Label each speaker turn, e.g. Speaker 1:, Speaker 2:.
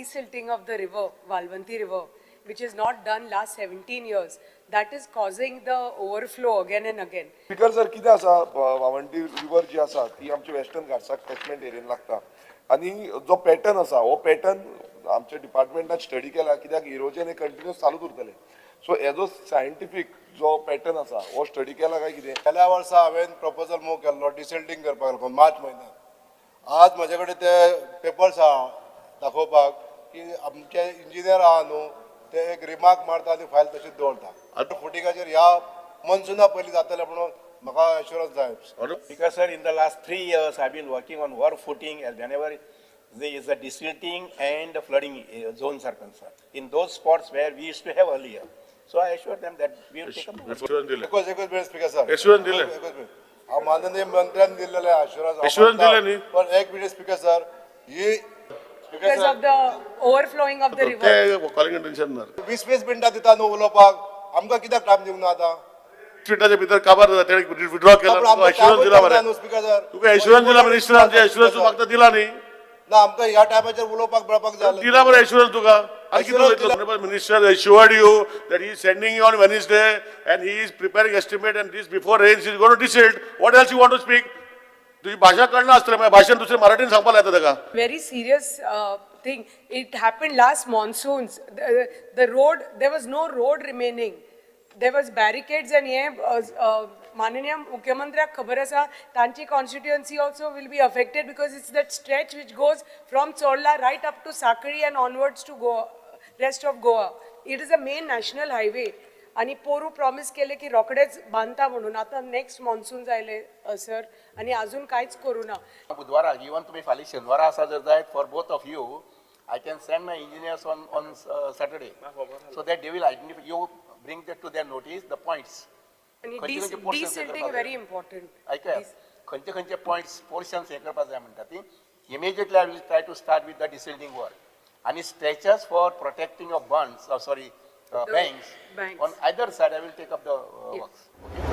Speaker 1: desilting of the river, Valvanti River, which is not done last 17 years. That is causing the overflow again and again.
Speaker 2: Speaker sir, कितें आसा, वावंटी river जी आसा ती आमच्या western घाट्साक catchment एरियेन लागता आनी जो पॅटर्न आसा हो पॅटर्न आमच्या डिपार्टमेंटान स्टडी केला, कित्याक इरोजन हे कंटिन्युअस चालूच उरतलें. सो एज अ सायंटिफीक जो पॅटर्न आसा हो स्टडी केला काय कितें?
Speaker 3: गेल्या वर्सा हांवें प्रपोजल मूव केल्लो डिसिल्टींग करपाक लागून मार्च म्हयन्यात. आज म्हजे कडेन ते पेपर्स आहा दाखोवपाक की आमचे इंजिनियर आहा न्हू, ते एक रिमार्क मारता आनी फायल तशीच दवरता. आतां फुटिंगाचेर ह्या मॉन्सुना पयलीं जातलें म्हणून म्हाका एश्युरन्स जाय.
Speaker 4: Because sir, in the last 3 years, I've been working on work footing as whenever there is a desilting and flooding zones are concerned. In those spots where we used to have earlier. So I assure them that we will take up.
Speaker 5: Assurance दिलें.
Speaker 3: एकच एकच minute speaker sir.
Speaker 5: Assurance दिलें.
Speaker 3: एकच minute. हांव माननीय मंत्र्यान दिल्लेलें assurance.
Speaker 5: Assurance दिलें न्ही?
Speaker 3: पण एक minute speaker sir, he speaker
Speaker 1: Because
Speaker 3: sir
Speaker 1: of the overflowing of the river.
Speaker 5: ते कॉलिंग टेन्शन ना.
Speaker 3: 20 20 मिनटां दिता न्हू उलोवपाक, आमकां कित्याक टायम दिवंक ना आतां?
Speaker 5: मिनटाच्या भितर काबार जाता, तेणें विड्रॉ केला.
Speaker 3: पण
Speaker 5: तुका
Speaker 3: आमकां
Speaker 5: एश्युरन्स
Speaker 3: टायमूच
Speaker 5: दिला मरे.
Speaker 3: दिवंक ना न्हू स्पीकर सर.
Speaker 5: तुका एश्युरन्स दिला मिनिस्टर, आमचे एश्युरन्स तूं मागता दिला न्ही.
Speaker 3: ना, आमकां ह्या टायमाचेर उलोवपाक मेळपाक जाय.
Speaker 5: दिला मरे एश्युरन्स तुका. आनी कितें
Speaker 3: Assurance.
Speaker 5: उलयतलो? Minister assured you that he is sending you on Wednesday and he is preparing estimate and this before rains is going to desilt. What else you want to speak? तुजी भाशा कळना आसतलें, मागीर भाशेन दुसरे मराठीन सांगपाक लायता ताका.
Speaker 1: Very serious thing. It happened last monsoons. The road, there was no road remaining. There was barricades and हे माननीय मुख्यमंत्र्याक खबर आसा, तांची constituency also will be affected because it's that stretch which goes from Chorla right up to Sanquelim and onwards to Goa, rest of Goa. It is a main national highway. आणि पोरू promise केले की रोखडेच बांदता म्हणून. आता next monsoon आयले sir आणि अजून कांयच करू ना.
Speaker 4: बुधवारा, इवन तुमी फाल्यां शेनवारा आसा जर जायत, for both of you I can send my engineers on Saturday so that they will identify, you bring that to their notice, the points.
Speaker 1: आणि
Speaker 4: खंयचे खंयचे portions हे
Speaker 1: डिसिल्टिंग
Speaker 4: करपाक जाय.
Speaker 1: Very important.
Speaker 4: ऐकया, खंयचे खंयचे पॉयंट्स पोर्शन्स हे करपाक जाय म्हणटा ती immediately I will try to start with the desilting work आनी stretches for protecting of bunds, sorry, banks
Speaker 1: banks.
Speaker 4: On either side I will take up the works, okay.